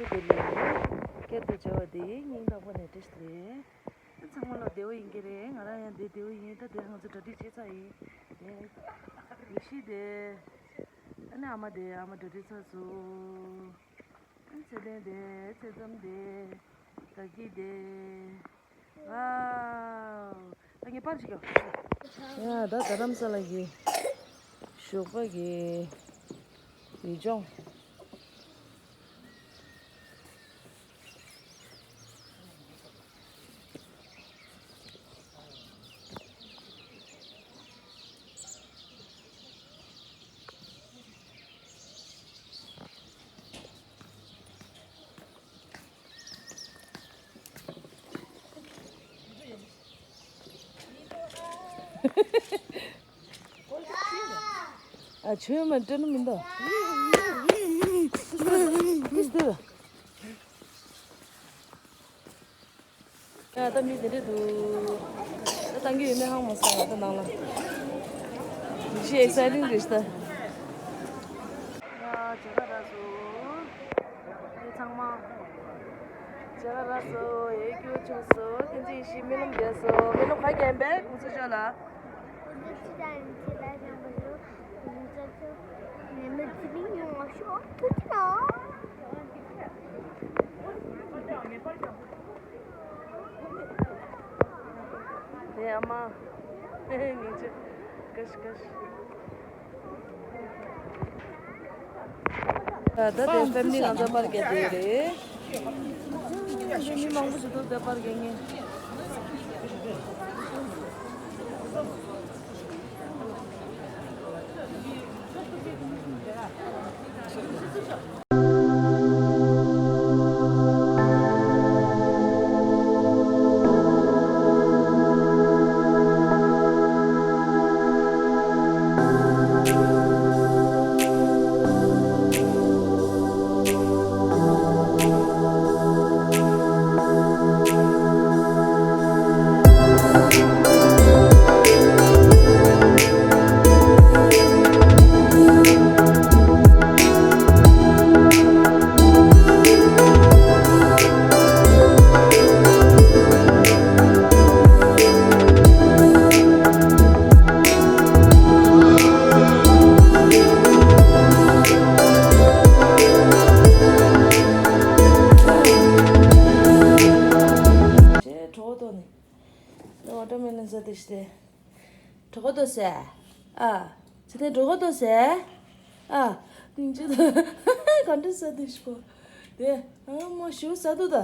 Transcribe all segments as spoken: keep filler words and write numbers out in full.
དེ་ལས་སྐད་དུ་བྱ་བ་དེ་སྙིང་ཐག་པ་ནས་བཀྲ་ཤིས་བདེ་ལེགས། ཚང་མ་ལ་བདེ་བོ་ཡིན་གྱི་རེད། ང་རང་ཡང་དེ་བདེ་བོ་ཡིན། ད་དེ་ང་ཚོ་གྲ་སྒྲིག་བྱས་ཚར་ཡིན། དེ་ཡེ་ཤེས་དེ། ཨ་ནི་ཨ་མ་དེ། ཨ་མ་གྲ་སྒྲིག་ཚར་སོང་། ཨ་ནི་ཚེ་བརྟན་དེ། ཚེ་ཙམ་དེ། དགའ་སྐྱིད་དེ། ཝའོ། ད་ངས་པར་ཞིག་ཡོད། ཡ། ད་རྡ་རམ་ས་ལ་གི་ཞོགས་པ་གི་ཡུལ་ལྗོངས། ཨ། ཆོས་མ་འདྲ་ནི་མི་འདུག་ཨིས་དེ། ཡ། ད་མི་དེ་འདྲས་འདུག་ད་བཏང་གི་ཡོད་མེད་ཧང་མ་སོང་། ད་ནང་ལ་ཞེ་ཨེག་སའི་ཊིང་རེད་ཤག་ད། ཡ། མཇལ་ཁ་རག་སོང་། ཚང་མ་མཇལ་ཁ་རག་སོང་། ཡ། སྐྱིད་པོ་བྱུང་སོང་། བསྟན་འཛིན་ཡེ་ཤེས་སྨོན་ལམ་རྒྱས་སོང་། སྨོན་ལམ་ག་རྒྱས་པས་ཁོང་ཚོ་ཤོད་ལ། དེ་ཨ་མ། ཉིན་བྱེད། ཀ་ཤི་ཀ་ཤི། ད་ལྟ་དེ་ཕེ་མི་ལི་ང་ཚོ་པར་རྒྱག་བསྡད་ཡོད་རེད། མི་མང་པོ་ཞིག་འདུག་དེ་པར་རྒྱག་མཁན། གྲོགས་པོ་ཏོ་ནི། ད་ཝ་ཊར་མེ་ལོན་ཟ་དེ་ཤི་དེ། གྲོགས་པོ་ཏོ་ཟེ། ཨ། ཚེ་བརྟན་གྲོགས་པོ་ཏོ་ཟེ། ཨ། ནིང་ཅི་ད། ག་འདྲ་ཟ་དེ་ཤི་པོ། དེ། ཨ་མ་ཞུ་ཟ་དུ་ད།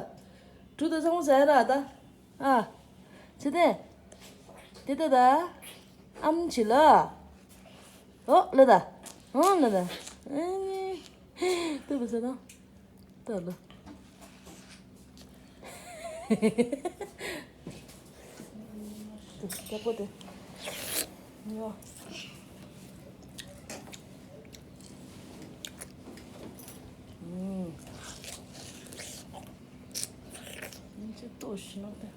གྲུ་ད་ཚང་མ་ཟ་ཡ་ར་ད། ཨ། ཚེ་བརྟན། དེ་ད་ད། ཨམ་ཆི་ལ། ཨོ་ལ་ད། ཨོ་ལ་ད། ཨ་ནི། ཏུ་བུ་ཟེར་ན། ཏུ་ལ། ཏུ་ཏུ་པོ་ཏེ། ཉོ། ཨུམ། ཉིན་ཅིག་ཏོ་ཞིག་ནོ་ཏེ།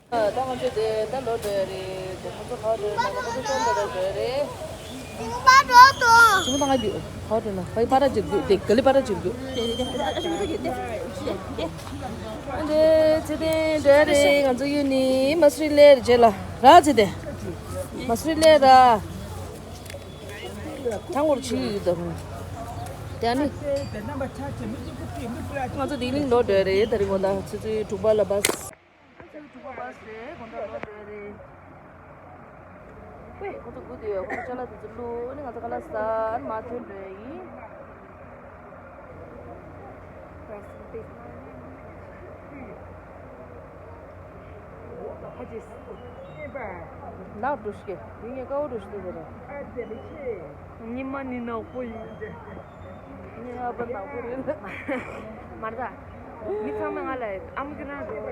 ད་ང་ཚོ་དེ་ད་ལོ་འགྲོ་ཡ་རེད། དེ་ཁོ་ཚོ་ག་འགྲོ་ཡ་ན་ཁོ་ཚོ་ཤོར་འགྲོ་ར་འགྲོ་ཡ་རེད། ཅི་མ་ད་ང་རྒྱུ་ག་འགྲོ་ན་ཕའི་པ་ར་འཇིབ་རྒྱུ་དེ་ག་ལི་པ་ར་འཇིབ་རྒྱུ། ཨ་འདི་ཚེ་བརྟན་འགྲོ་ཡ་རེད། ང་ཚོ་ཡུལ་ནི་མ་སུ་རི་ལེ་རེ་བྱེད་ལ་ར་ཚེ་བརྟན། མ་སུ་རི་ལེ་ར། ཐང་བོར་ཆི་ཡོད་དམ། དེ་ནི། ང་ཚོ་ལྡི་ལི་ལོག་འགྲོ་ཡ་རེད། ད་རིང་དགོང་དག་ཆུ་ཚོད་དྲུག་པ་ལ་བྷ་སི། ཆུ་ཚོད་དྲུག་པ་བྷ་སི་རེད། དགོང་དག་ལོག་འགྲོ་ཡ་རེད། ཁོ་ཚོ་སྒུག་བསྡད་ཡོད། ཁོ་ཚོ་ཅ་ལག་དེ་ཚོ་བླུགས་ནས་ང་ཚོ་ཁ་ལག་ཟ་ནས་མར་ཐོན་འགྲོ་ཡ་ཡིན། ནག་འགྲོ་ཤི། དེ་ངས་དཀར་པོ་འགྲོ་ཤི་དེ་རེད། ཉི་མ་ནི་ནག་པོ་ཡིན། ངའི་ཨ་ཕ་ནག་པོ་རེད། མར་ད། མི་ཚང་མས་ང་ལ་ཨམ་གི་རང་རེད།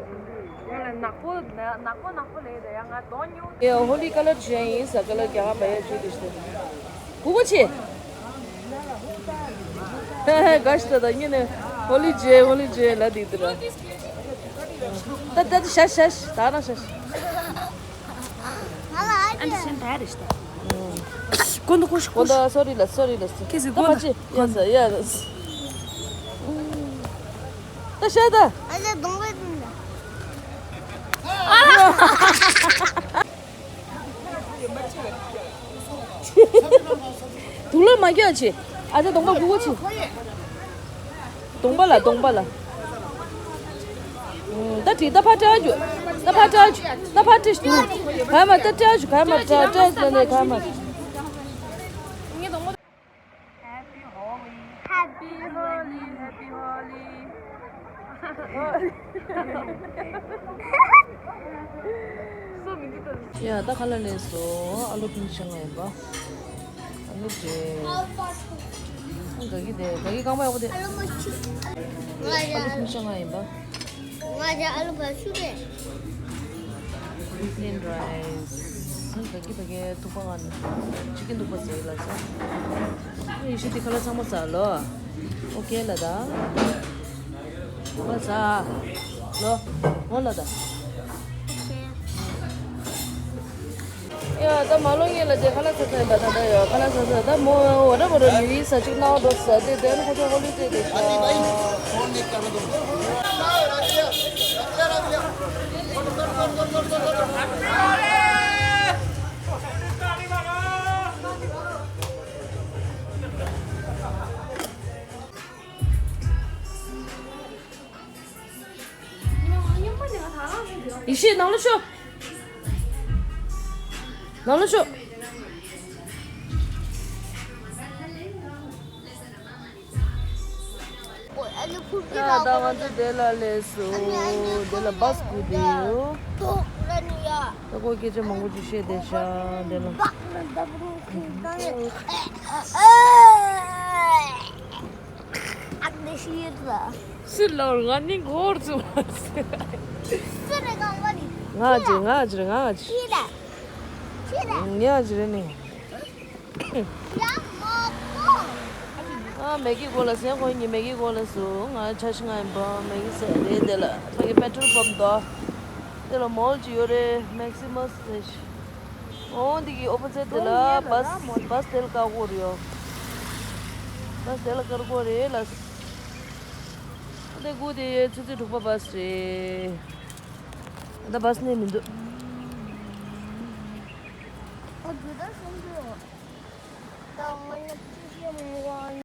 ང་ལ་ནག་པོ་ནག་པོ་ནག་པོ་ལབ་ཡ། ཡང་ང་གདོང་ཉུང་། ཡ། ཧོ་ལི་ཀ་ལར་བྱས་ཡིན་ས། ཀ་ལར་རྒྱག་ག་བ་ཡ་བྱུས་དེ་ཤི། གུ་གུ་ཆེ། ཧེ་ཧེ། ག་ཤི་ད་ད་ཉིན་ནས་ཧོ་ལི་ཇེ་ཧོ་ལི་ཇེ་ལ་དེ་དེ་ར། ད་ད་ད་ཤ་ཤ་ཤ་ད་ར་ཤ་ཤ། ཨ་འདི་སེམས་ད་རེ་ཤི་ད། ཀོན་ད་ཀོ་ཤི་ཀོན་ད། སོ་རི་ལ་སོ་རི་ལ་སོ། ཁེ་སི་ད་ཀོན་ད་པ་ཅི་ཡ་ས་ཡ་ལ་སོ། ད་ཤ་ད། ཨ་ཅག་གདོང་པ་ཐོན་ད། དུག་ལོག་མ་རྒྱག་ཆེ། ཨ་ཅག་གདོང་པ་སྒུར་པོ་ཆེ། གདོང་པ་ལ་གདོང་པ་ལ། ད་དྲིས་ད་ཕར་སྤྲད་རྒྱུ། ད་ཕར་སྤྲད་རྒྱུ། ད་ཕར་སྤྲད་རྒྱུ། ག་མ་ད་སྤྲད་རྒྱུ་ག་མ་སྤྲད་སྤྲད་ཟེར་ནས་ག་མ། Happy Holi, Happy Holi, Happy Holi. ཡ་ད་ཁ་ལག་ལས་སོ། ཨ་ལུ་ཕིང་ཤང་ཡིན་པ། ཨ་ལུ་དེ། ག་གི་དེ་ག་གི་རྐང་པ་ཡག་པོ་དེ། ཨ་ལུ་ཕིང་ཤང་ཡིན་པ། ང་ཅག་ཨ་ལུ་བ་ཤུ་རེད། Plain rice. ད་གི་ད་གི་ཐུག་པ་ང་ཅི་ཀིན་ཐུག་པ་ཟེར་ལ་ས། ཡེ་ཤུ་དེ་ཁ་ལག་ཚང་མ་ཟ་ལོ། ཨོ་ཀེ་ལ་ད། ཐུག་པ་ཟ་ལོ། འོ་ལ་ད། ཡ་ད་མ་ལོ་ངེད་ལ་དེ་ཁ་ལག་ཟ་ས་ཡིན་པ་ད་ད་ཡོད་ཁ་ལག་ཟ་ས་ད་མོ་འོ་ར་མོ་ར་ནི་ས་ཅིག་ནའོ་འགྲོ་ས་དེ་དེ་ནི་ཁོ་ཚོ་ཧོ་ལི་དེ་དེ་ཤ། ཡེ་ཤེས་ནང་ལ་ཤོག་ནང་ལ་ཤོག་ད་ད་ང་ཚོ་དེ་ལ་སླེབས་སོང་། དེ་ལ་བཱས་སྒུག་བསྡད་ཡོད། ད་ཁོ་སྐད་ཆ་མང་པོ་ཅིག་བཤད་བསྡད་ཤག་དེ་ལ། ཨ་ནི་ཤི་ཡོད་ལ། སུ་ལ་ང་ནི་འགོར་ཚུ་མ་ཟེར། སུ་རེ་གང་བ་ནི། ང་ཅི་ང་ཅི་རེ་ང་ཅི། ཤི་ལ། ཤི་ལ། ང་ཅི་རེ་ནི། ཡ་མ་གོ། ཨ་མེ་གི་གོ་ལ་སེ་ཁོ་ཉི་མེ་གི་གོ་ལ་སུ་ང་ཆ་ཤི་ང་ཡིན་པ་མེ་གི་སེ་རེ་དེ་ལ་ད་གི་པེ་ཊོལ་པམ་དོ། དེ་ལ་མོལ་ཅི་ཡོད་རེད། མེག་སི་མ་སི་ལེ་ཤི། འོ་འདི་གི་ཨོ་པོ་ཛིཊ་དེ་ལ་བཱས་བཱས་དེ་ལ་བཀག་གོ་རེད་ཡོ། བཱས་དེ་ལ་བཀག་གོ་རེད་ལ། དེ་སྒུག་དེ་ཡོད་ཆུ་ཚོད་དྲུག་པ་བཱས་རེད། ད་བཱས་ནས་མི་འདུག